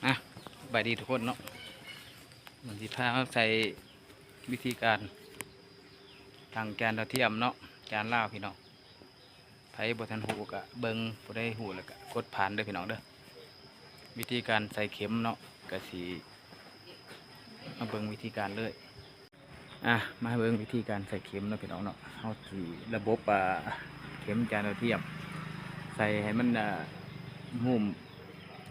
ອ່ະ ສະບາຍດີທຸກຄົນເນາະ, ມັນຊິພາເຮົາໃສ່ວິທີການຕັ້ງຈານດາວທຽມເນາະ, ຈານລາວພີ່ນ້ອງ. ໃຜບໍ່ທັນຮູ້ກະເບິ່ງ, ຜູ້ໃດຮູ້ແລ້ວກະກົດຜ່ານເດີພີ່ນ້ອງເດີ. ວິທີການໃສ່ເຂັມເນາະ ກະຊິມາເບິ່ງວິທີການເລີຍ. ອ່ະ ມາເບິ່ງວິທີການໃສ່ເຂັມເນາະພີ່ນ້ອງເນາະ. ເຮົາຊິລະບົບ ອ່າ ເຂັມຈານດາວທຽມ ໃສ່ໃຫ້ມັນ ອ່າ ມຸມ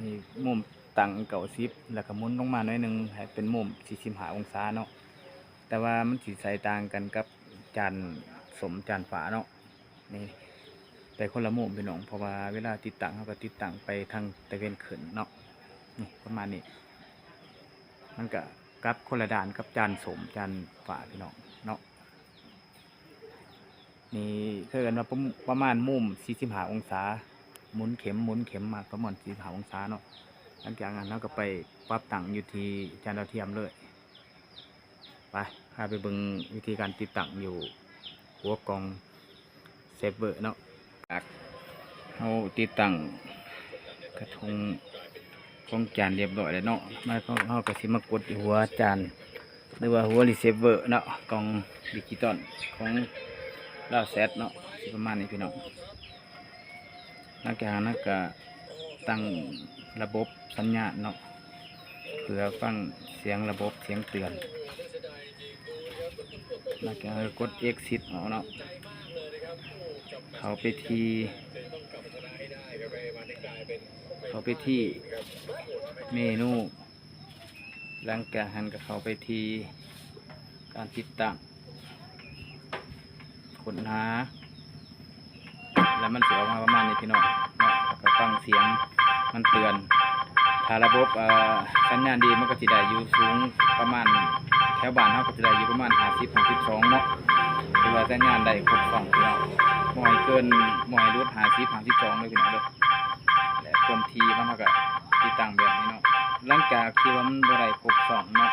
ນີ້ ມຸມຕັ້ງເກົ້າສິບ ແລ້ວກະໝູນລົງມາໜ້ອຍໜຶ່ງ ໃຫ້ເປັນມຸມສີ່ສິບຫ້າອົງສາເນາະ. ແຕ່ວ່າມັນຊິໃສ່ຕ່າງກັນກັບຈານສົມ ຈານຝາເນາະ. ນີ້ ໄປຄົນລະມຸມພີ່ນ້ອງ, ເພາະວ່າເວລາຕິດຕັ້ງ ເຮົາກະຕິດຕັ້ງໄປທາງຕາເວັນຂຶ້ນເນາະ. ນີ້ ປະມານນີ້ ມັນກະກັບຄົນລະດ້ານກັບຈານສົມ ຈານຝາພີ່ນ້ອງເນາະ. ນີ້ ເອີ້ນວ່າປະ ປະມານມຸມສີ່ສິບຫ້າອົງສາ, ໝູນເຂັມ ໝູນເຂັມມາປະມານສີ່ສິບຫ້າອົງສາເນາະ. ຫຼັງຈາກນັ້ນ ເຮົາກະໄປປັບຕັ້ງຢູ່ທີ່ຈານດາວທຽມເລີຍ. ໄປ ພາໄປເບິ່ງວິທີການຕິດຕັ້ງຢູ່ຫົວກ່ອງເຊບເວີເນາະ. ເຮົາຕິດຕັ້ງກະທຸງຂອງຈານຮຽບຮ້ອຍແລ້ວເນາະ, ມາ ເຮົາກະຊິມາກົດຢູ່ຫົວຈານ ຫຼືວ່າຫົວຣີເຊບເວີເນາະ, ກ່ອງດິຈິຕອນຂອງລາວແຊັດເນາະ, ຊິປະມານນີ້ພີ່ນ້ອງ. ຫຼັງຈາກນັ້ນກະຕັ້ງລະບົບສັນຍານເນາະ ເພື່ອຟັງສຽງລະບົບ ສຽງເຕືອນ. ຫຼັງຈາກນັ້ນກະກົດເອັກຊິດອອກເນາະ, ເຂົ້າໄປທີ່ ເຂົ້າໄປທີ່ເມນູ. ຫຼັງຈາກຫັ້ນກະເຂົ້າໄປທີ່ການຕິດຕັ້ງ ຄົ້ນຫາ ແລ້ວມັນຊິອອກມາປະມານນີ້ພີ່ນ້ອງເນາະ, ແລ້ວກະຟັງສຽງມັນເຕືອນ. ຖ້າລະບົບ ເອີ ສັນຍານດີ ມັນກະຊິໄດ້ຢູ່ສູງປະມານ ແຖວບ້ານເຮົາກະຊິໄດ້ຢູ່ປະມານຫ້າສິບ ຫ້າສິບສອງເນາະ, ຖືວ່າສັນຍານໄດ້ຄົບຊ່ອງພີ່ນ້ອງ. ບໍ່ໃຫ້ເກີນ ບໍ່ໃຫ້ຫຼຸດຫ້າສິບ ຫ້າສິບສອງເດີພີ່ນ້ອງເດີ. ແລະ ຄວາມຖີ່ມັນ ເຮົາກະຕິດຕັ້ງແບບນີ້ເນາະ. ຫຼັງຈາກທີ່ວ່າມັນບໍ່ໄດ້ຄົບຊ່ອງເນາະ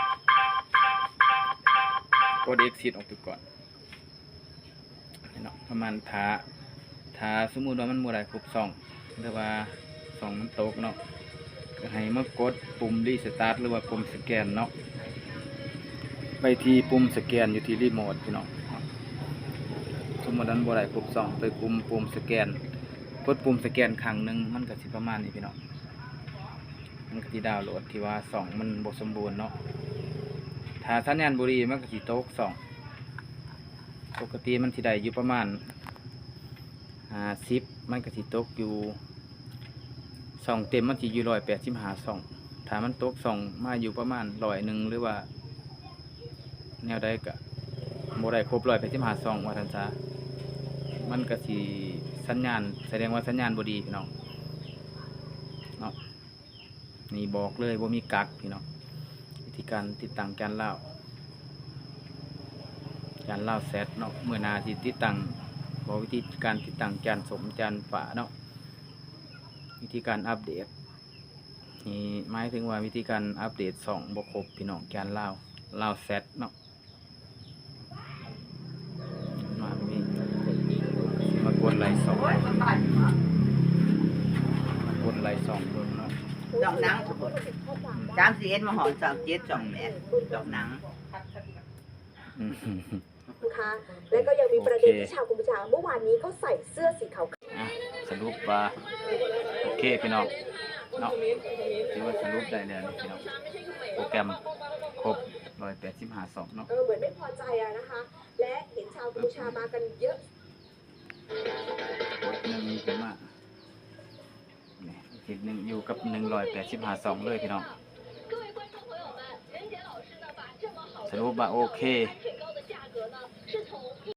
ກົດເອັກຊິດອອກໄປກ່ອນເນາະ, ປະມານ ຖ້າ ຖ້າສົມມຸດວ່າມັນບໍ່ໄດ້ຄົບຊ່ອງ ຫຼືວ່າຊ່ອງມັນຕົກເນາະ ກະໃຫ້ມາກົດປຸ່ມຣີສະຕາດ ຫຼືວ່າປຸ່ມສະແກນເນາະ. ໄປທີ່ປຸ່ມສະແກນຢູ່ທີ່ຣີໂມດພີ່ນ້ອງ. ສົມມຸດວ່າມັນບໍ່ໄດ້ຄົບຊ່ອງ ໄປປຸ່ມ ປຸ່ມສະແກນ, ກົດປຸ່ມສະແກນຄັ້ງໜຶ່ງ ມັນກະຊິປະມານນີ້ພີ່ນ້ອງ. ມັນກະຊິດາວໂຫຼດທີ່ວ່າຊ່ອງມັນບໍ່ສົມບູນເນາະ. ຖ້າສັນຍານບໍ່ດີ ມັນກະຊິຕົກຊ່ອງ. ປົກກະຕິມັນຊິໄດ້ຢູ່ປະມານຫ້າສິບ ມັນກະຊິຕົກຢູ່ ຊ່ອງເຕັມມັນຊິຢູ່ຮ້ອຍແປດສິບຫ້າຊ່ອງ. ຖ້າມັນຕົກຊ່ອງມາຢູ່ປະມານຮ້ອຍໜຶ່ງ ຫຼືວ່າແນວໃດກະບໍ່ໄດ້ຄົບຮ້ອຍແປດສິບຫ້າຊ່ອງວ່າຊັ້ນຊະ, ມັນກະຊິ ສັນຍານ ສະແດງວ່າສັນຍານບໍ່ດີພີ່ນ້ອງເນາະ. ນີ້ບອກເລີຍ ບໍ່ມີກັກພີ່ນ້ອງ. ວິທີການຕິດຕັ້ງຈານລາວ ຈານລາວແຊັດເນາະ. ມື້ໜ້າຊິຕິດຕັ້ງ ບອກວິທີການຕິດຕັ້ງຈານສົມ ຈານຝາເນາະ. ວິທີການອັບເດດນີ້ ໝາຍເຖິງວ່າວິທີການອັບເດດຊ່ອງບໍ່ຄົບພີ່ນ້ອງ, ຈານລາວ ລາວແຊັດເນາະ. ມານີ້ ຊິມາກົດໄລຊ່ອງ ມາກົດໄລຊ່ອງເບິ່ງເນາະ. ດອກໜັງທຸກຄົນ ສາມສິບເອັດ ມາຮອດ ຊາວເຈັດ ຊ່ອງແປດ ດອກໜັງ. ອືມ นะคะ และก็ยังมีประเด็นที่ชาวกัมพูชาเมื่อวานนี้เขาใส่เสื้อสีขาว ອ່ະ ສະຫຼຸບວ່າໂອເຄພີ່ນ້ອງເນາະ, ຖືວ່າສະຫຼຸບໄດ້ແລ້ວພີ່ນ້ອງ. ໂປຣແກຣມຄົບຮ້ອຍແປດສິບຫ້າຊ່ອງເນາະ. เออ เหมือนไม่พอใจอะนะคะ และเห็นชาวกัมพูชามากันเยอะ. ກົດໜຶ່ງຂຶ້ນມາ ນີ້ ອີກທິດໜຶ່ງ ຢູ່ກັບໜຶ່ງຮ້ອຍແປດສິບຫ້າຊ່ອງເລີຍພີ່ນ້ອງ. ສະຫຼຸບວ່າໂອເຄ.